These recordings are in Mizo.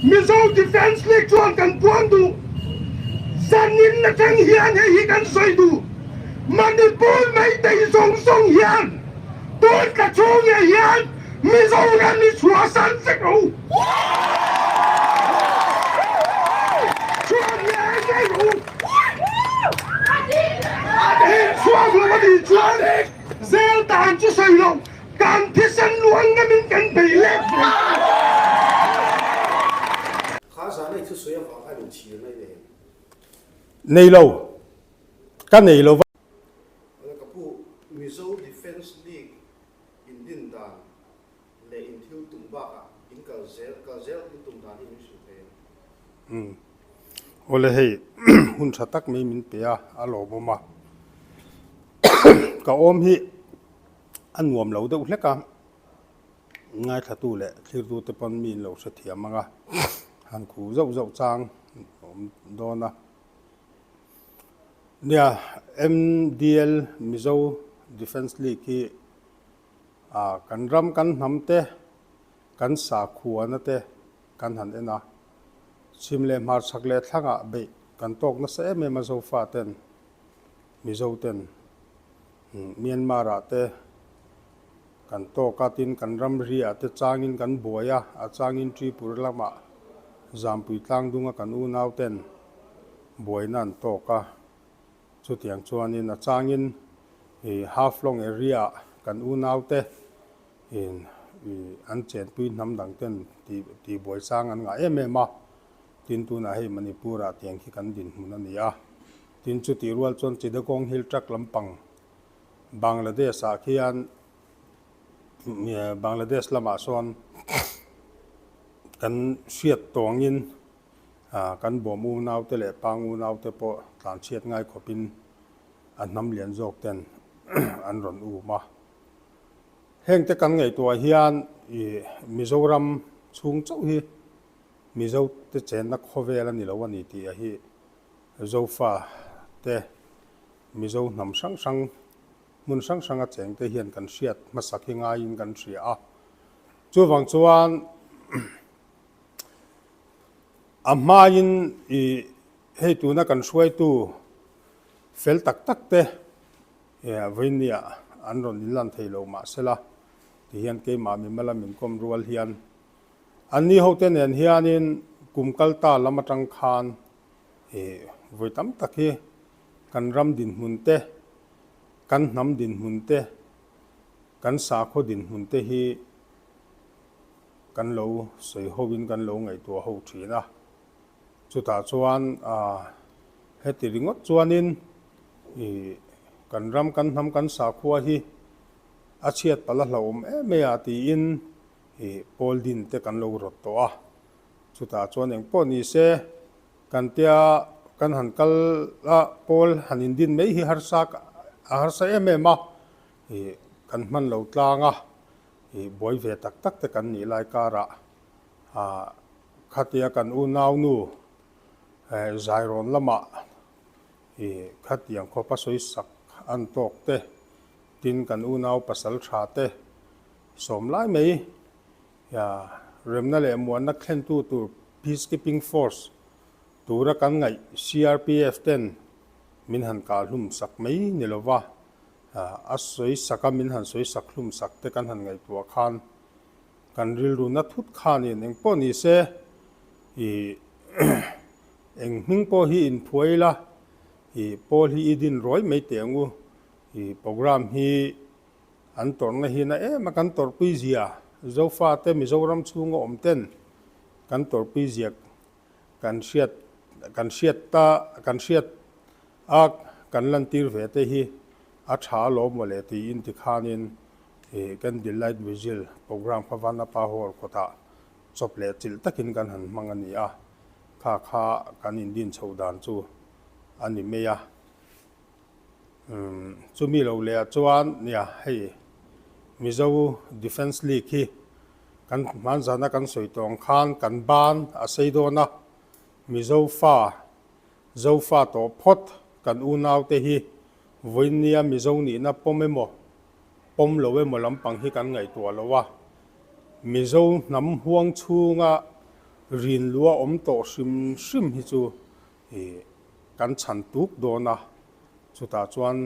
Mizo Defence League chuan kan puang duh. Zanin atang hian hei hi kan sawi duh. Manipur Meitei zawng zawng hian tun tla chhung ngei hian Mizoram hi chhuahsan vek rawh u. Chhuak ngei ngei rawh u. In chhuak lo a nih chuan zel dan chu sawi lo. Kan thisen luang ngamin kan bei let ve. Kha zan ei thusawi avang khan inchhirna i nei em? Nei lo. Ka nei lo va. Ala ka pu, Mizo Defence League in din dan leh in thil tum bakah in kal zel kal zel in tum dan hi min hrilh thei em? Umm. Awle hei hun tha tak mai min pe a, a lawmawm a. Ka awm hi a nuam lo deuh hlek a, ngaithlatu leh thlirtu te pawn mi in lo hrethiam ang a, han khu zauh zauh chang awm dawn a. Nia, MDL Mizo Defence League hi ah kan ram kan hnam te, kan sakhuana te kan han en a, chhim leh hmarchhak leh thlangah beih kan tawk nasa em em a Zofa ten, Mizo ten. Myanmar ah te kan tawk a, tin kan ramri ah te changin kan buai a, a changin Tripura lamah Zampui tlangdunga kan unau ten buaina an tawk a, chutiang chuanin a changin ih Haflong area ah kan unau te in ih an chenpui hnam dang ten tih tihbuai chang an ngah em em a, tin tunah hei Manipur ah tiang khi kan dinhmun a ni a. Tin chutih rual chuan Chittagong Hill Tract lampang Bangladesh ah khian Bangladesh lamah sawn kan hriat tawngin kan bawm unaute leh pang unaute pawh tlanchhiat ngai khawpin a hnam lian zawk ten an rawn um a. Hengte kan ngaihtuah hian ih Mizoram chhung chauh hi Mizote chenna khawvel a ni lo a ni tih a hi Zofa te, Mizo hnam hrang hrang, hmun hrang hranga cheng te hian kan hriat hmasak hi ngaiin kan hria a. Chuvang chuan a hmain i hei tuna kan hruaitu fel tak tak te vawinia an rawn inlan thei lo mahsela tihian keimah mimala min kawm rual hian anni hote nen hianin kum kalta lam atang khan Ih, vawi tam tak hi kan ram dinhmun te, kan hnam dinhmun te, kan sakhaw dinhmun te hi kan lo sawi hoin kan lo ngaihtuah ho thin a. Chutah chuan heti ringawt chuanin ih, kan ram, kan hnam, kan sakhua hi a chhiat palh a hlauhawm em mai a tiin ih, pawl din te kan lo rawt tawh a. Chutah chuan eng pawh ni se, kan tia kan han kal a, pawl han indin mai hi harsa a harsa em em a, ih kan hman lo tlang a, ih buai ve tak tak te kan nih lai karah ah khatia kan unau nu eh Zairawn lamah ih khatiang khawpa sawi sak an tawk te, tin kan unau pasal tha te sawm lai mai Ya, remna leh muanna thlentu tur Peacekeeping Force tura kan ngaih CRPF ten min han kah hlum sak mai ni lova, a sawi sak a min han sawi sak hlum sak te kan han ngaihtuah khan kan rilru na thut khanin eng pawh ni se ih eng hming pawh hi inphuai ila ih pawl hi i din ruai mai teh ang u ih programme hi An tawrhna hi na em a, kan tawrhpui zia, Zofate Mizoram chhunga awm ten kan tawrhpui zia kan hriat kan hriat ta kan hriat a kan lantir ve te hi a tha alawm mawle tiin tikhanin ih Candle Light Vigil programme kha Vanapa Hall kawtah chawp leh chilh takin kan han hmang a ni a, kha kha kan indin chhoh dan chu a ni mai a. Chumi lo leh ah chuan nia hei Mizo Defence League hi kan hmanzana kan sawi tawh ang khan kan ban a sei dawn a, Mizo fa, Zofa tawh phawt kan unau te hi vawinia Mizo nihna pawm emaw pawm lo emaw lampang hi kan ngaihtuah lo a, Mizo hnam huang chhunga Rinlua awm tawh hrim hrim hi chu kan chhan tuk dawn a, chutah chuan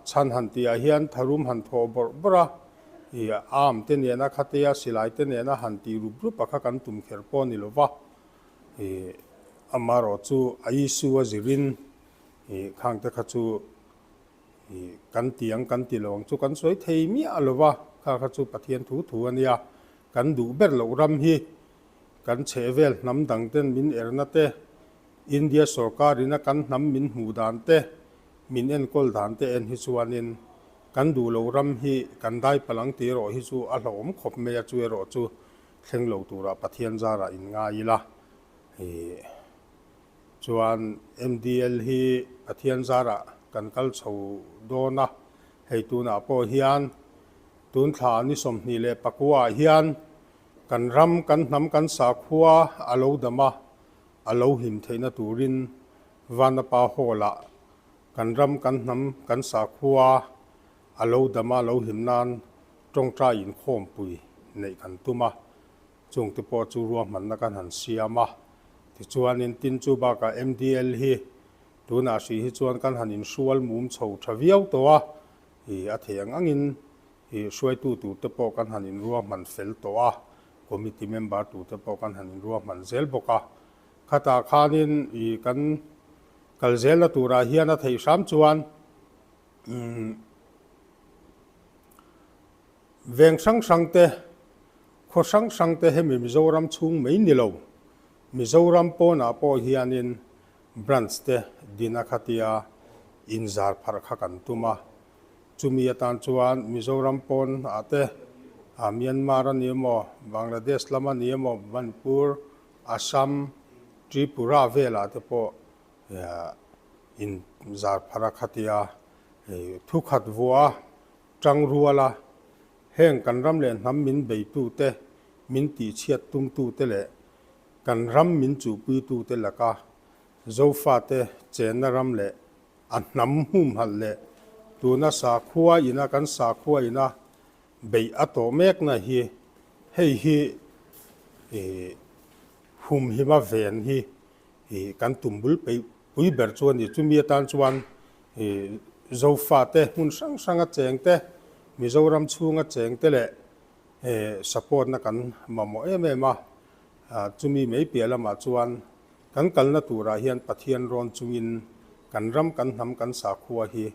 chhan han tihah hian tharum han thawh bawrh bawrh a, arm te nena khatia silai te nena han tih rup rup a kha kan tum kher pawh a ni lo va, amaherawhchu a issue a zirin khangte kha chu kan ti ang kan ti lo ang chu kan sawi thei miah lo va, kha kha chu Pathian thu thu a nia. Kan duh ber loh ram hi kan chhehvel hnam dang ten min erna te, India sorkar ina kan hnam min hmuh dan te, min enkawl dan te en hi chuanin kan duh loh ram hi kan dai palh ang tih erawh hi chu a hlauhawm khawp mai a, chu erawh chu thleng lo turah Pathian zarah in ngai ila. Chuan MDL hi Pathian zarah kan kal chho dawn a, hei tunah pawh hian tun thla ni 29 ah hian kan ram, kan hnam, kan sakhua a lo dam a, a lo hlim theihna turin Vanapa Hall ah kan ram, kan hnam, kan sakhua a lo dam a, a lo hlim nan tawngtai inkhawmpui neih kan tum a. Chungte pawh chu ruahmanna kan han siam a, tichuanin tin chu bakah MDL hi tunah hrih hi chuan kan han inhrual mum chho tha viau tawh a, ih a thei ang angin ih hruaitu turte pawh kan han inruahman fel tawh a, committee member turte pawh kan han inruahman zel bawk a. Khatah khanin ih kan kal zelna turah hian a theih hram chuan umm Veng hrang hrang te, khaw hrang hrang te hemi Mizoram chhung mai ni lo, Mizoram pawnah pawh hianin branch te din a khatia inzar pharh kha kan tum a. Chumi atan chuan Mizoram pawn ah te, Myanmar a ni emaw, Bangladesh lam a ni emaw, Manipur, Assam, Tripura velah te pawh inzar pharh a khatia thukhat vuah a Tangruala, heng kan ram leh hnam min beitute, min tihchhiat tumtute leh kan ram min chuhpuitute laka Zofate chenna ram leh a hnam humhalh leh tuna sakhua ina kan sakhua ina beih a tawh mekna hi hei hi humhima ven hi kan tum bul peih pui ber chu a ni. Chumi atan chuan Zofate hmun hrang hranga chengte, Mizoram chhunga chengte leh support-na kan mamawh em em a. Chumi mai piah lamah chuan kan kalna turah hian Pathian rawn chungin kan ram, kan hnam, kan sakhua hi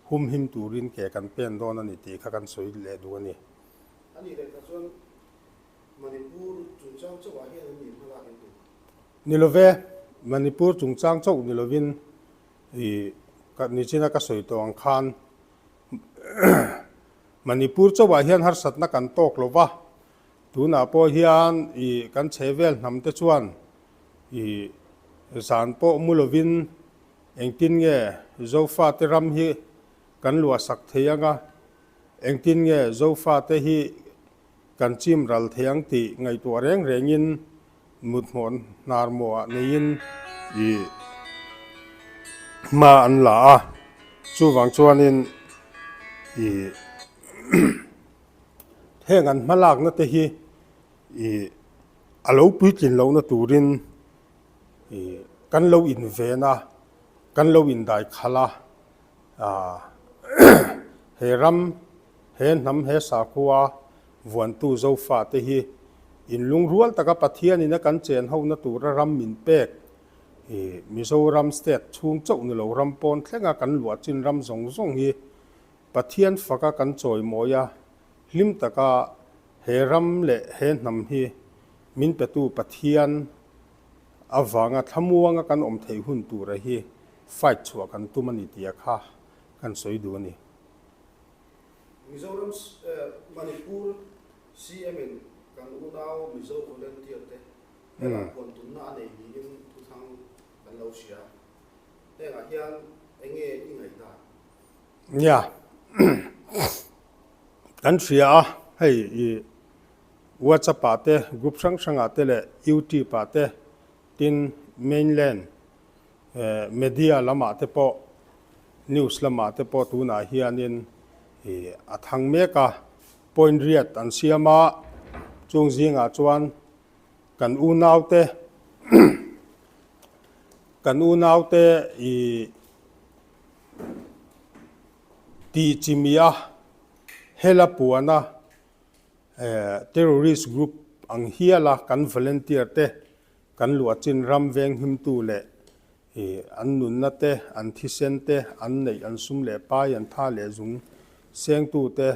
humhim turin ke kan pen dawn a ni tih kha kan sawi leh duh a ni. A nih leh kha chuan Manipur chungchang chauhah hian an nih hmalak in tum. Ni love, Manipur chungchang chauh ni lovin i ka nichina ka sawi tawh ang khan Manipur chauhah hian harsatna kan tawk lo va, tunah pawh hian i kan chhehvel hnam te chuan i zan pawh mu lovin engtin nge Zofate ram hi kan luahsak thei anga, engtin nge Zofate hi kan chim ral thei ang tih ngaihtuah reng rengin Mut hmawh hnar mawhah neiin ih hma an la a, chuvang chuanin ih heng an hma lakna te hi ih a lo puitlin lohna turin ih kan lo inven a, kan lo indai khalh a, ah he ram he hnam he sakhua Vuantu Zofate hi inlungrual taka Pathianin a kan chen hona tura ram min pek i Mizoram state chhung chauh ni lo ram pawn thlenga kan luah chin ram zawng zawng hi Pathian faka kan chawimawi a, hlim taka he ram leh he hnam hi min petu Pathian avanga thlamuanga kan awm theih hun tura hi fight chhuah kan tum a ni tia kha kan sawi duh a ni. Mizoram Manipur CM in kan unau Mizo volunteer te hengah huan tumna a nei niin thuthang kan lo hria. Hengah hian enge i ngaihdan? Nia, kan hria a, hei i WhatsApp ah te, group hrang hrang ah te leh YouTube ah te, tin mainland Media lamah te pawh, news lamah te pawh tunah hianin a thang mek a, point riat an siam a, chung zingah chuan kan. Kan unaute kan unaute i tih chimia hela puana terrorist group ang hiala kan volunteer te kan luah chin ram veng himtu leh an nunna te, an thisen te, an neih an sum leh pai an tha leh zung sengtu te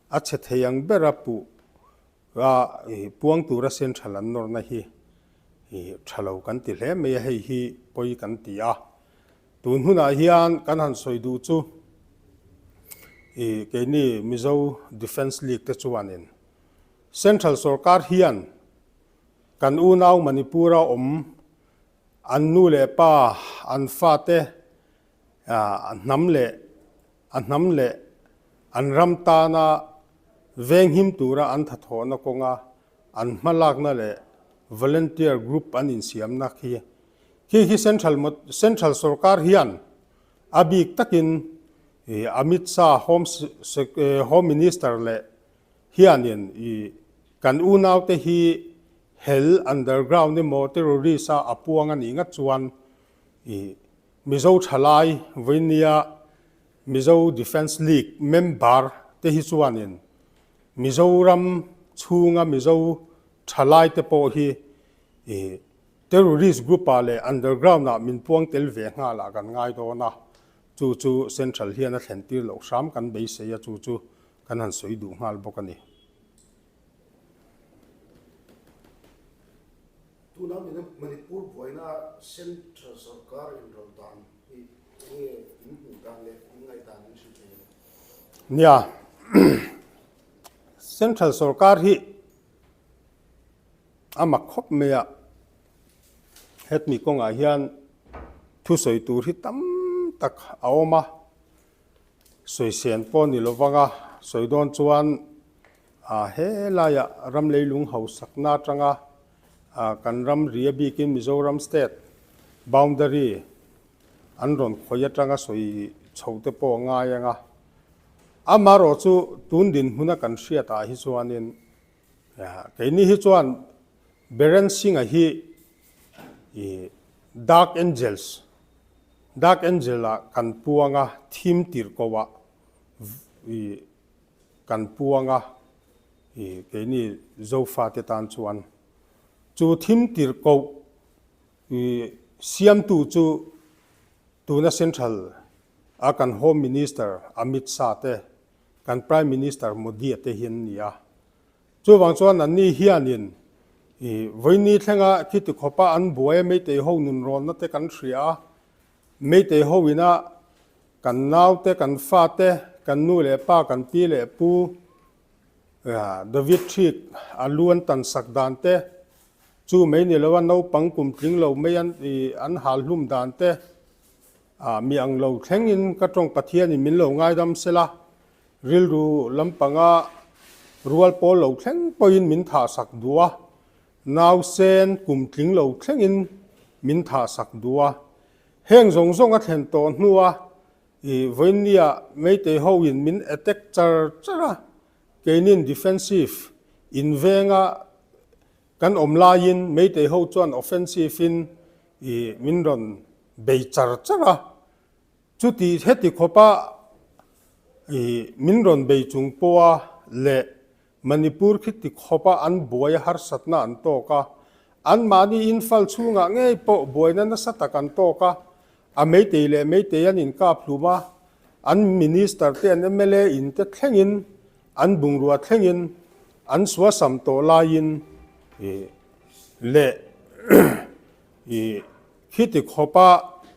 a chhe thei ang bera puh A puang tura central an nawrna hi tha lo kan ti hle mai a, hei hi pawi kan ti a. Tun hunah hian kan han sawi duh chu keini Mizo Defence League te chuanin central sorkar hian kan unau Manipur-a awm an nu leh pa, an fate hnam leh A hnam leh an ram tana venghim tura an thathawhna kawnga an hmalakna leh volunteer group an insiamna khi khi hi central central sorkar hian a bik takin Amit Shah Home Home Minister leh hianin i kan unaute hi hel underground emaw terrorist a a puang a nih ngat chuan i Mizo thalai vawinia Mizo Defence League member te hi chuanin Mizoram chhunga Mizo thalai te pawh hi terrorist group ah leh underground ah min puang tel ve nghal ah kan ngai dawn a, chu chu Central hian a thlen tir loh hram kan beisei a, chu chu kan han sawi duh nghal bawk a ni. Tuna Manipur buaina Central sorkar inrawlh dan hi enge in hmuh dan leh in ngaihdan in hrilh thei em? Nia, Central sorkar hi a mak khawp mai a, hetmi kawngah hian thusawi tur hi tam tak a awm a, Sawisên pawh ni lovang a, sawi dawn chuan he laiah ram leilung hausakna atanga kan ram ri a bikin Mizoram state boundary an rawn khawih atanga sawi chho te pawh a ngai ang a. Amaherawh chu tun dinhmuna kan hriatah hi chuanin keini hi chuan Biren Singh-a hi Dark Angels Dark Angel ah kan puang a, thim tirh ko ah i kan puang a, i keini Zofa te tan chuan chu thim tirh koh i siamtu chu tuna Central a kan Home Minister Amit Shah te, kan Prime Minister Modi a te hi an ni a. Chuvang chuan anni hianin i vawiini thlenga khiti khawpa an buai a Meitei ho nunrawnna te kan hria a, Meitei ho ina kan naute, kan fate, kan nu leh pa, kan pi leh pu David Thik a lu an tan sak dan te, chu mai ni loa naupang kum tling lo mai an i an hal hlum dan te, mi ang lo thlengin ka tawng Pathianin min lo ngaidam sela, Rilru lampanga rual pawl lo thleng pawhin min thah sak duh a, nausen kum tling lo thlengin min thah sak duh a. Heng zawng zawng a thlen tawh hnua i vawinia Meitei hoin min attack char char a, keinin defensive invenga kan awm laiin Meitei ho chuan offensive in i min rawn bei char char a. Chuti heti khawpa i min rawn bei chung pawha leh Manipur khiti khawpa an buai harsatna an tawk a, anmahni Imphal chhungah ngei pawh buaina nasa tak an tawk a, a Meitei leh Meitei an inkap hlum a, an Minister te an mla in te thlengin an bungrua thlengin an suasam tawh laiin i leh I khiti khawpa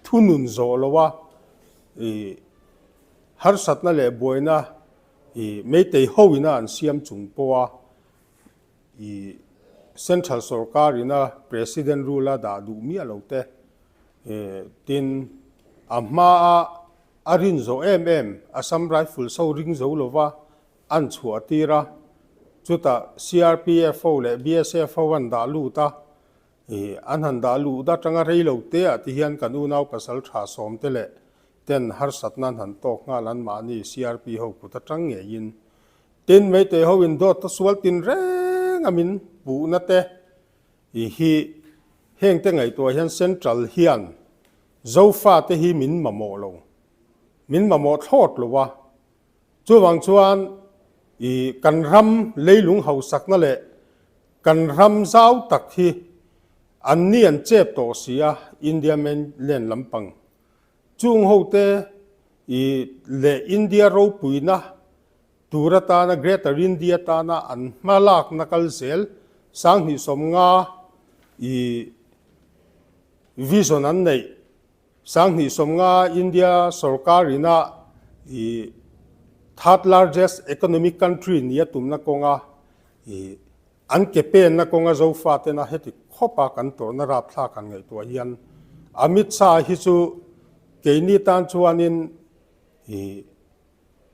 thunun zawh loa i harsatna leh buaina i Meitei ho ina an siam chung pawha i Central sorkar ina President rule a dah duh miah lo te tin a hmaa a rin zawh em em Assam Rifles ho ring zo lova an chhuah tir a, chutah CRPF ho leh BSF ho an dah lut a, I an han dah luh dat atanga rei lo te ah ti hian kan unau pasal tha sawm te leh ten harsatna an han tawk nghal an mahni CRP ho kut atang ngeiin tin Meitei ho in dawt ta sual tin reng a min puhna te. I hi hengte ngaihtuah hian Central hian Zofate hi min mamawh lo, min mamawh thlawt lo a. Chuvang chuan i kan ram leilung hausakna leh kan ram zau tak hi anni an chep tawh si a, India mainland lampang chung hote i leh India ropuina tur atana Greater India tana an hma lakna kal zel 2050 i vision an neih 2050 India sorkar ina i third largest economic country nia tumna kawnga i an ke penna kawnga Zofa tena heti khawpa kan tawrhna rapthlak han ngaihtuah hian Amit Shah hi chu keini tan chuanin i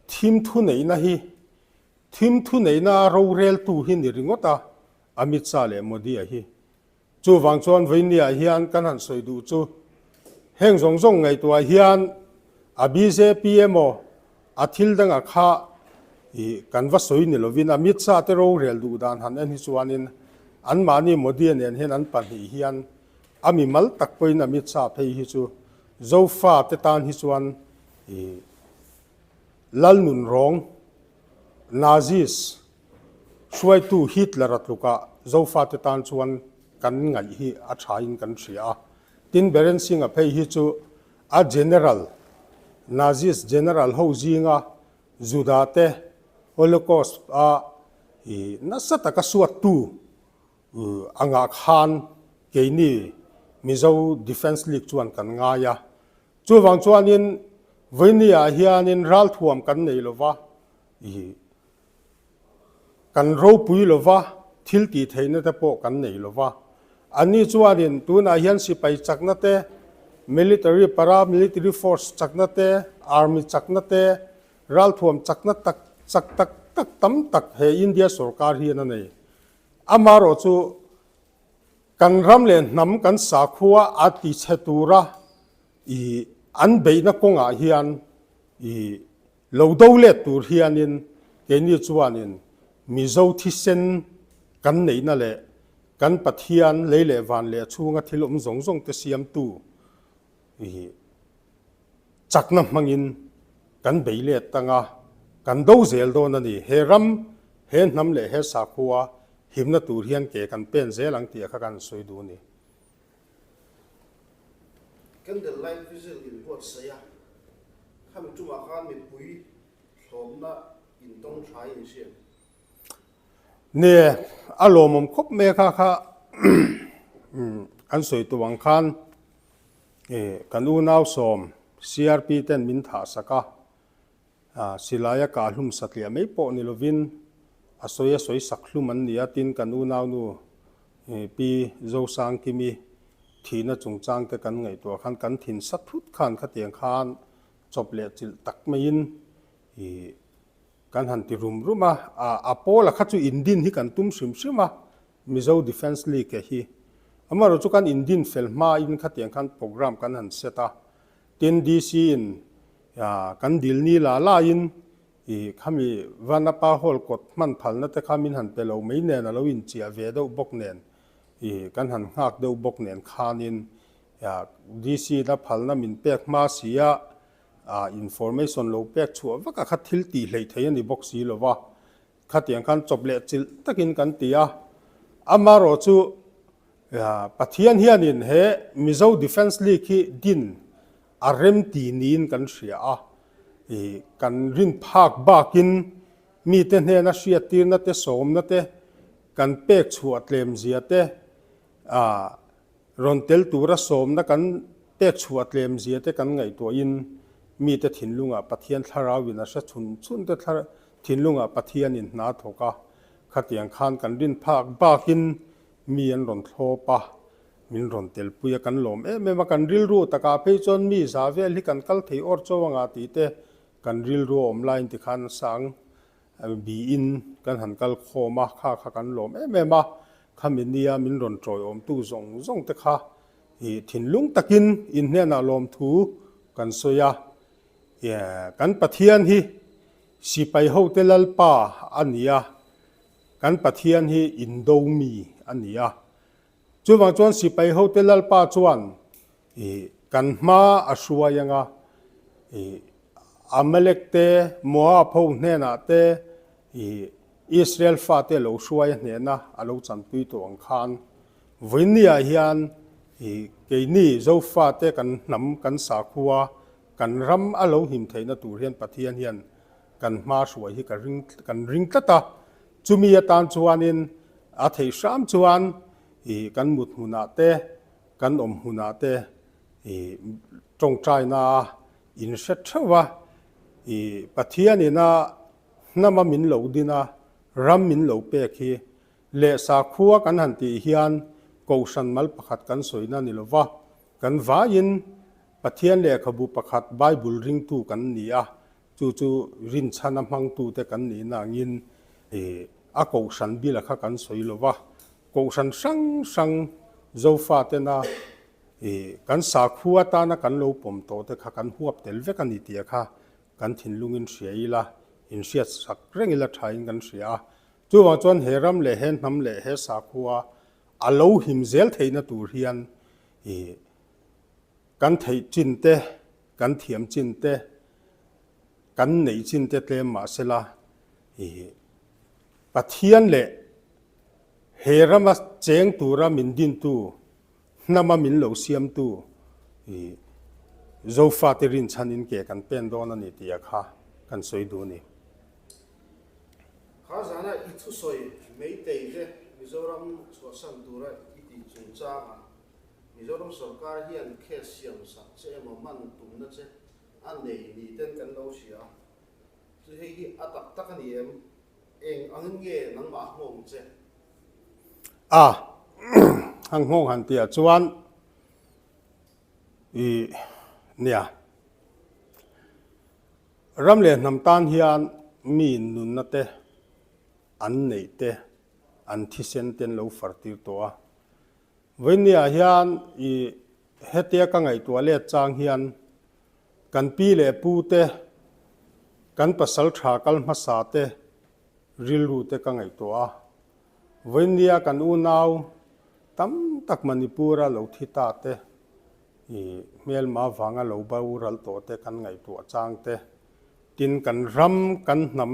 Thim thuneihna hi thim thuneihna a roreltu hi ni ringawt a, Amit Shah leh Modi-a hi. Chuvang chuan Vainia hian kan han sawi duh chu heng zawng zawng ngaihtuah hian a bjp emaw a thil danga kha i kan va sawi ni lovin Amit Shah te rorel duh dan han en hi chuanin anmahni Modi-a nen hian an pahnih hian a mimal tak pawhin Amit Shah phei hi chu Zofa te tan hi chuan I Lalnun rawng Nazis hruaitu Hitler-a tlukah Zofate tan chuan kan ngaih hi a thain kan hria a. Tin, Beren Singh-a phei hi chu a General, Nazis General ho zinga Juda-te Holocaust-a i nasa taka suattu angah khan keini Mizo Defence League chuan kan ngai a. Chuvang chuanin Vawinia hianin ralthuam kan nei lova, ih kan ropui lova, thil tih theihna te pawh kan nei lova. Anni chuanin tunah hian sipai chakna te, military, paramilitary force chakna te, army chakna te, ralthuam chakna tak chak tak tak tam tak he India sorkar hian a nei. Amaherawhchu chu Kan ram leh hnam kan sakhua a ti chhe tura i an beihna kawngah hian i lo do let tur hianin keini chuanin Mizo thisen kan neihna leh kan Pathian lei leh van leh chhunga thil awm zawng zawng te siamtu i chakna hmangin kan bei let tanga kan do zel dawn a ni. He ram, he hnam leh he sakhua himna tur hian ke kan pen zel ang tih a kha kan sawi duh a ni. Candle light vigil inbuatsaih a, khami tumah khan mipui thlawmna intawng thlai in hriat. Ni, a lawmawm khawp mai a kha kha an sawi tawh ang khan Kan unau sawm CRP ten min thah sak a, silaia kah hlum satliah mai pawh ni lovin a sawi a sawi sak hlum an ni a, tin kan unaunu Pi Zosangkimi thihna chungchang te kan ngaihtuah khan kan thin sa thut khan khatiang khan chawp leh chilh tak maiin kan han ti rum rum a, a pawla kha chu indin hi kan tum hrim hrim a, Mizo Defence League hi amaherawh chu kan indin fel hmain khatiang khan programme kan han set a, tin DC in kan dil ni la laiin ih khami Vanapa Hall kawt hman phalna te kha min han pe lo mai nen a lo inchiah ve deuh bawk nen ih kan han nghak deuh bawk nen khanin DC in a phalna min pek hma si a, information lo pek chhuah vak a kha thil tih hleih thei a ni bawk si lo va. Khatiang khan chawp leh chilh takin kan ti a, amaherawh chu Pathian hianin he Mizo Defence League hi din a rem ti niin kan hria a, kan rin phak bakin mite hnena hriattirna te sawmna te kan pek chhuah tlem zia te Rawn tel tura sawmna kan pek chhuah tlem zia te kan ngaihtuahin mite thinlungah Pathian thlarauin a hre chhun chhun te thinlungah Pathianin hna thawk a, khatiang khan kan rin phak bakin mi an rawn thlawp a, min rawn telpui a, kan lawm em em a, kan rilru takah phei chuan mi za vel hi kan kal thei awr cho anga tih te kan rilru a awm laiin tikhan sang Biin kan han kal khawm a, kha kha kan lawm em em a, khami nia min rawn tawiawmtu zawng zawng te kha i thinlung takin in hnenah lawmthu kan sawi a, kan Pathian hi sipai hote Lalpa a ni a, kan Pathian hi indo mi a ni a. Chuvang chuan sipai hote Lalpa chuan i kan hma a hruai anga i Amalek te, Moab ho hnenah te i Israel fate lo hruai a hnehna a lo chanpui tawh ang khan vawiinniah hian i keini Zofate kan hnam kan sakhua kan ram a lo him theihna tur hian Pathian hian kan hma hruai hi ka ring kan ring tlat a. Chumi atan chuanin a theih hram chuan i kan mut hmunah te, kan awm hmunah te i tawngtaina a inhre theuh a, i Pathianin a hnama min lo din a, ram min lo pek hi leh sakhua kan han tih hian kohhran mal pakhat kan sawina ni lova, kan vaiin Pathian lehkhabu pakhat Bible ringtu kan ni a, Chu chu rinchhana hmangtute kan nihna angin a kohhran bila kha kan sawi lo va, kohhran hrang hrang Zofatena kan sakhua atana kan lo pawm tawh te kha kan huap tel vek a ni tih kha kan thinlungin hria ila, inhriat sak reng ila thain kan hria a. Chuvang chuan he ram leh he hnam leh he sakhua a lo him zel theihna tur hian kan theih chin te, Kan thiam chin te, kan neih chin te tlem mah sela, i Pathian leh he rama cheng tura min dintu, hnama min lo siamtu, i Zofate rinchhanin ke kan pen dawn a ni tih a kha kan sawi duh a ni. Kha zana i thusawi Meitei te Mizoram chhuahsan tura i tih chungchangah Mizoram sorkar hian case siam sak che emaw man tumna che a nei ni ten kan lo hria a, chu hei hi a tak tak a ni em? Eng angin nge nangmah a nghawng che? A, a nghawng han tihah chuan i nia, ram leh hnam tan hian mi nunna te an neih te an thisen te an lo far tir tawh a, Vawinia hian i hetia ka ngaihtuah let chang hian kan pi leh pu te, kan pasal tha kal hmasa te rilru te ka ngaihtuah a. Vawinia kan unau tam tak Manipur-a lo thi ta te, i hmelma vanga lo boral tawh te kan ngaihtuah chang te, tin kan ram, kan hnam,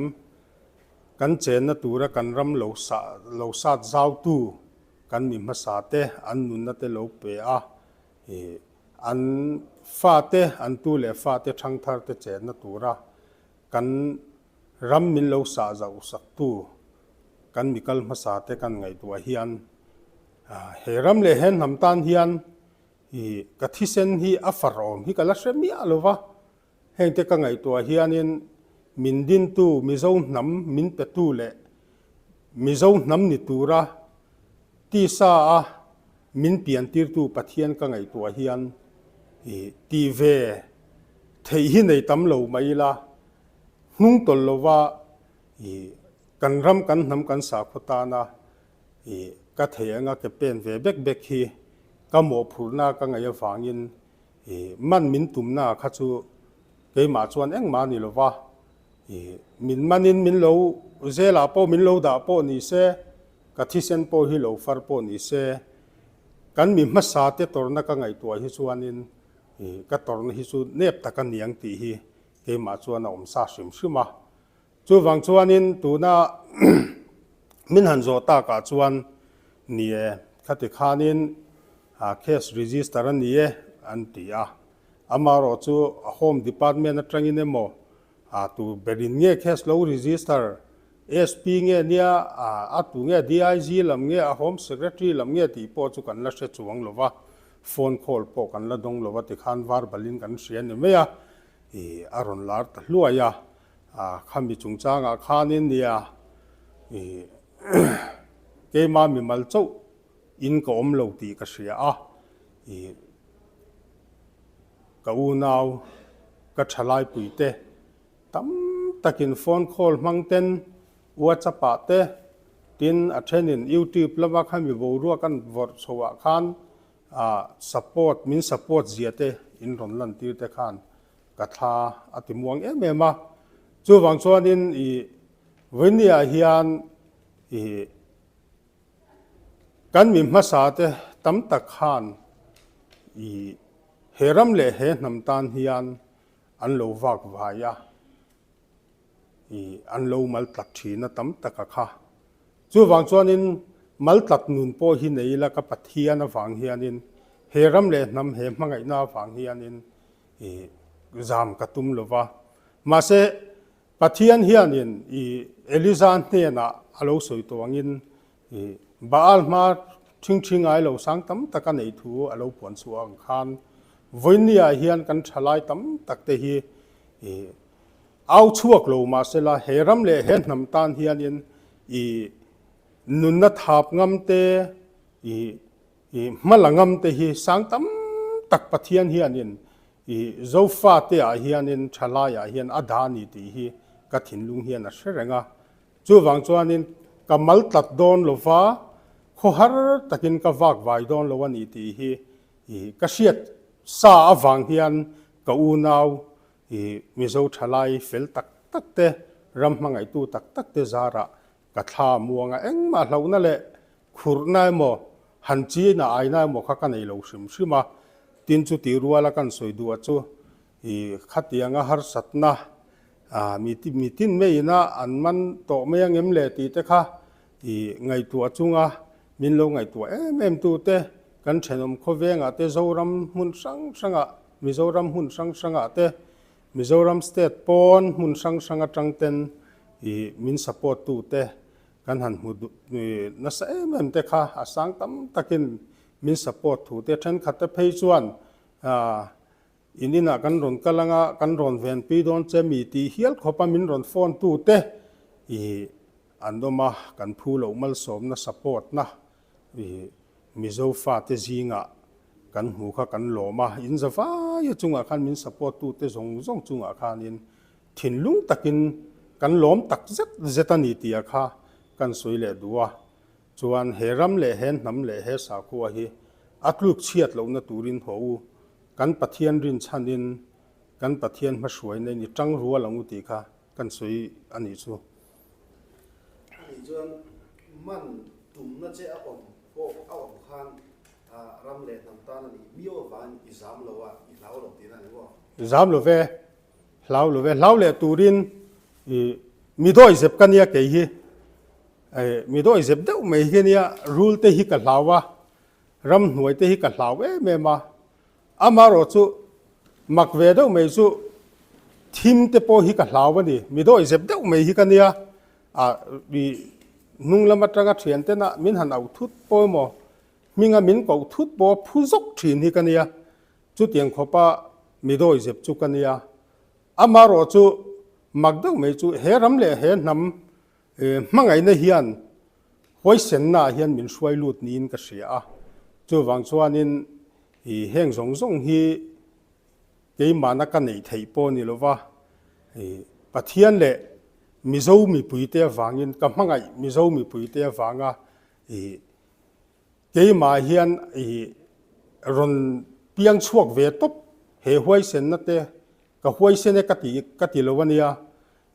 kan chenna tura kan ram lo sah lo sat zautu Kan mi hmasa te an nunna te lo pe a, ih an fate, an tu leh fate thangthar te chenna tura kan ram min lo sah zauh saktu kan mi kal hmasa te kan ngaihtuah hian he ram leh he hnam tan hian ih ka thisen hi a far awm hi ka la hre miah lo va, hengte ka ngaihtuah hianin min dintu Mizo hnam min petu leh Mizo hnam ni tura tisa a min pian tirtu Pathian ka ngaihtuah hian i tih ve theih hi nei tam lo mai ila, hnung tawlh lova i kan ram kan hnam kan sakhaw tana i ka thei anga ke pen ve bek bek hi ka mawhphurhna ka ngaih avangin i man min tumna kha chu keimah chuan engmah a ni lova. I min manin min lo zelah pawh min lo dah pawh ni se, ka thisen pawh hi lo far pawh ni se, kan mi hmasa te tawrhna ka ngaihtuah hi chuanin i ka tawrhna hi chu nep tak a niang tih hi keimah chuan a awm sa hrim hrim a. Chuvang chuanin tuna min han zawh takah chuan ni e, khati khanin case register a ni e an ti a. Amaherawh chu Home Department atangin emaw A tu berin nge case lo register, SP nge nia, a tu nge DIG lam nge, a Home Secretary lam nge tih pawh chu kan la hre chuang lo va, phone call pawh kan la dawng lo va tikhan verbal in kan hria ni mai a, ih a rawn lar ta hluai a, khami chungchangah khanin nia ih keima mimal chauh in ka awm lo tih ka hria a, ih. Ka unau, ka thalaipuite tam takin phone call hmang ten WhatsApp ah te, tin a thenin YouTube lama khami boruak an vawrh chhoh ah khan support, min support zia te in rawn lan tir te khan ka thla a ti muang em em a. Chuvang chuanin i Vawinia hian i Kan mi hmasa te tam tak khan i he ram leh he hnam tan hian an lo vak vai a, i an lo mal tlat thin a tam tak a kha. Chuvang chuanin mal tlat nun pawh hi nei ila ka Pathian avang hianin he ram leh hnam he hmangaihna avang hianin i zam ka tum lo va. Mahse, Pathian hianin i Eliza hnenah a lo sawi tawh angin i Baal hma ṭhingṭhi ngai lo sang tam tak a neih thu a lo puan chhuah ang khan vawinia hian kan ṭhalai tam tak te hi i au chhuak lo mahsela he ram leh he hnam tan hianin i nunna thap ngam te i i hmala ngam te hi sang tam tak Pathian hianin i Zofate ah hianin ṭhalai ah hian a dah a ni tih hi ka thinlung hian a hre reng a. Chuvang chuanin ka mal tlat dawn lo va, khawhar takin ka vak vai dawn lo a ni tih hi i ka hriat sa avang hian ka unau i Mizo thalai fel tak tak te, ram hmangaihtu tak tak te zarah ka thla a muang a, engmah hlauhna leh khurhna emaw, han china aina emaw kha ka nei lo hrim hrim a. Tin chu tih ruala kan sawi duh a chu i khatianga harsatna mi mi tin maiin a an man tawh mai ang em le tih te kha i ngaihtuah chunga min lo ngaihtuah em em tu te kan thenawm khawvengah te Zoram hmun hrang hrangah Mizoram hmun hrang hrangah te Mizoram state pawn hmun hrang hrang atang ten i min support tu te kan han hmu nasa em em te kha a sang tam takin min support thu te thenkhat te phei chuan In inah kan rawn kal anga kan rawn venpui dawn che mi tih hial khawpa min rawn phone tu te i an awm a, kan phu loh malsawmna support na i Mizo fate zingah kan hmu kha kan lawm a, in za vaia chungah khan min support tu te zawng zawng chungah khanin thinlung takin kan lawm tak zet zet a ni tih kha kan sawi leh duh a. Chuan he ram leh he hnam leh he sakhua hi a tluk chhiat lohna turin haw u, kan Pathian rinchhanin kan Pathian hmahruaina in i tang rual ang u tih kha kan sawi a nih chu. Ani chuan man tumna che a awm pawh a awm khan ram leh hnam tan a nih miau avangin i zam lo a, i hlau lo tihna a ni maw? Zam lo ve, hlau lo ve. Hlau leh turin i mi dawi zep ka nia kei hi. Mi dawi zep deuh mai hi nia, rul te hi ka hlau a, ramhnuai te hi ka hlau em em a. Amaherawh chu mak ve deuh mai chu thim te pawh hi ka hlau a ni. Mi dawi zep deuh mai hi ka nia, a i hnung lam atanga thian tena min han auh thut pawh emaw, hminga min koh thut pawh phu zawk thin hi ka nia. Chutiang khawpa mi dawi zep chu ka nia. Amaherawh chu mak deuh mai chu he ram leh he hnam Hmangaihna hian huaisennaah hian min hruai lut niin ka hria a, chuvang chuanin i heng zawng zawng hi keimahna ka neih theih pawh ni lova, i Pathian leh Mizo mipuite avangin, ka hmangaih Mizo mipuite avanga i keimah hian i rawn piang chhuak ve tawp he huaisenna te Ka huaisen e ka ti ka ti lo a nia,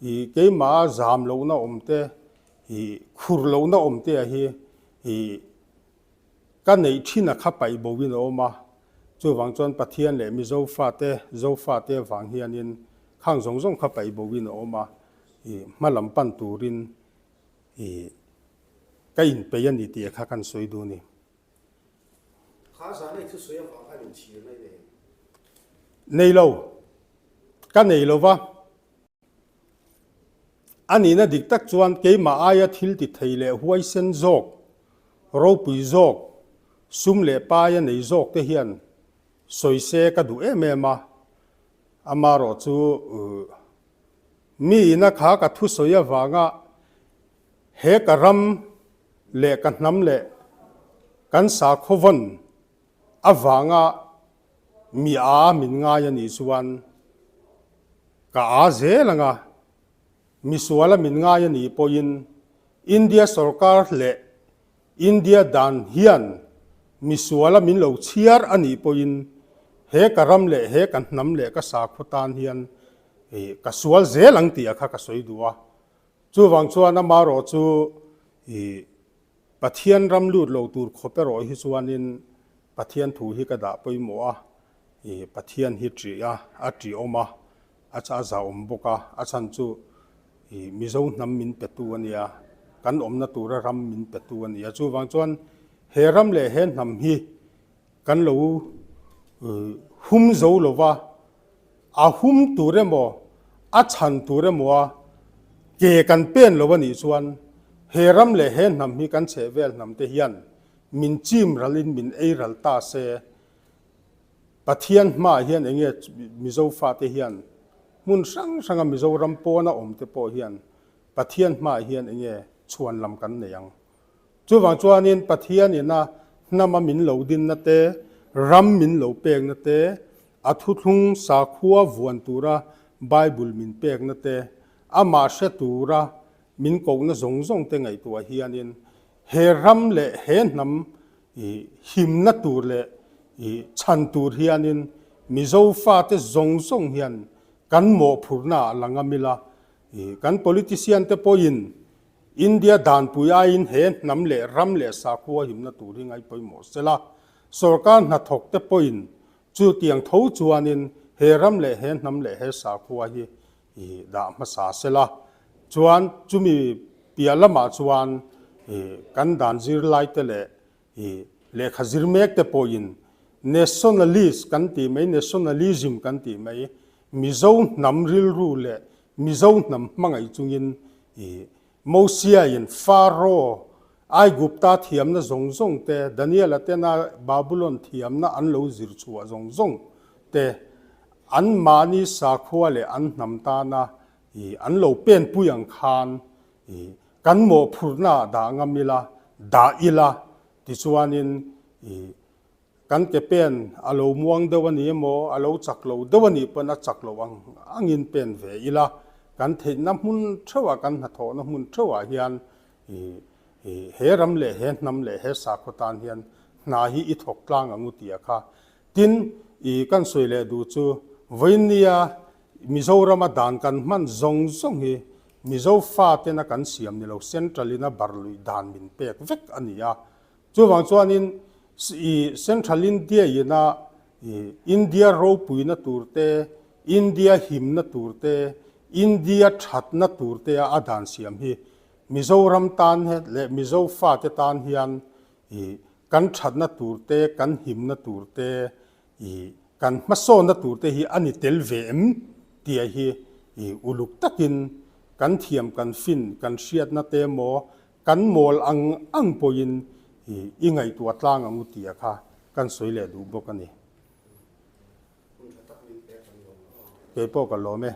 i keimah zam lohna awm te, i khur lohna awm te a hi i ka neih thin a kha paih bo in a awm a, chuvang chuan Pathian leh Mizo fate, Zofate avang hianin khang zawng zawng kha paih bo in a awm a, i hma lam pan turin i ka inpeih a ni tih kha kan sawi duh a ni. Kha zan ei thusawi avang khan inchhirna i nei em? Nei lo. Ka nei lo va. A nihna dik tak chuan keimah aia thil ti thei leh huaisen zawk, ropui zawk, sum leh paia nei zawk te hian sawi se ka duh em em a. Amaherawh chu mi ina kha ka thusawi avanga He ka ram leh ka hnam leh kan sakhaw vawn avanga mi a min ngai a nih chuan ka a zel ang a, misual a min ngai a nih pawhin India sorkar leh India dan hian misual a min lo chhiar a nih pawhin he ka ram leh he ka hnam leh ka sakhaw tan hian ka sual zel ang tih a kha ka sawi duh a. Chuvang chuan amaherawh chu i Pathian ram lut lo tur khawp erawh hi chuanin. Pathian thu hi ka dah pawimawh a, ih Pathian hi ṭih a, a ṭihawm a, a a zahawm bawk a, a chhan chu ih Mizo hnam min petu a nia, kan awmna tura ram min petu a nia. Chuvang chuan he ram leh he hnam hi kan lo hum zo lo va, a hum tur emaw, a chhan tur emaw a ke kan pen lo a nih chuan he ram leh he hnam hi kan chhehvel hnam te hian min chim ralin min ei ral ta se. Pathian hmaah hian eng nge Mizo fate hian hmun hrang hranga Mizoram pawna awm te pawh hian Pathian hmaah hian eng nge chhuan lam kan nei ang. Chuvang chuanin Pathian ina hnama min lo dinna te, ram min lo pekna te, a thuthlung sakhua vuan tura Bible min pekna te, amah hre tura min kohna zawng zawng te ngaihtuah hianin he ram leh he hnam i himna tur leh i chhan tur hianin Mizo fate zawng zawng hian kan mawhphurhna ah la ngam ila, i kan politician te pawhin India danpui aiin he hnam leh ram leh sakhua himna tur hi ngai pawimawh sela, sorkar hnathawk te pawhin chutiang tho chuanin he ram leh he hnam leh he sakhua hi i dah hmasa sela, chuan chumi piah lamah chuan i kan dan zirlai te leh i lehkha zir mek te pawhin nationalist kan tih mai, nationalism kan tih mai, Mizo hnam rilru leh Mizo hnam hmangaih chungin i Mosiain Pharaoh Aigupta thiamna zawng zawng te, Daniela tena Babulon thiamna an lo zir chhuah zawng zawng te, an mahni sakhua leh an hnam tana i an lo penpui ang khan i kan mawhphurhna ah dah ngam ila, dah ila tichuanin i Kan ke pen a lo muang deuh a ni emaw, a lo chak lo deuh a nih pawn a chak loh ang angin pen ve ila, kan theihna hmun theuhah, kan hnathawhna hmun theuhah hian i he ram leh he hnam leh he sakhaw tan hian hna hi i thawk tlang ang u tia kha. Tin, i kan sawi leh duh chu vawinia Mizorama dan kan hman zawng zawng hi Mizo fatena kan siam ni lo, Central in a bar luih dan min pek vek a ni a. Chuvang chuanin i Central India ina i India ropuina tur te, India himna tur te, India thatna tur te a a dan siam hi Mizoram tan leh Mizo fate tan hian i kan thatna tur te, kan himna tur te, i kan hmasawnna tur te hi a ni tel ve em tih hi i uluk takin kan thiam, kan fin, kan hriatna te emaw Kan mawl ang ang pawhin i i ngaihtuah tlang ang u tia kha kan sawi leh duh bawk a ni. Hun tha tak min pek kan lawm a. Kei pawh ka lawm e.